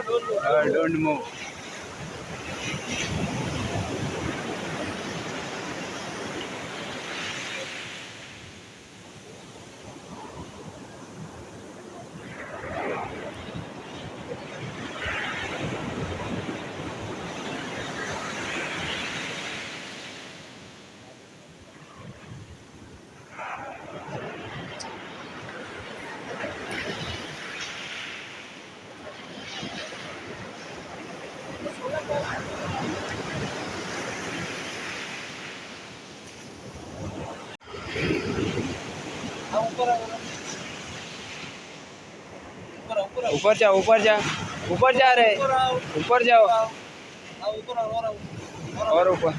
Don't move. ऊपर जाओ, ऊपर जा, ऊपर जा रहे, ऊपर जाओ और ऊपर।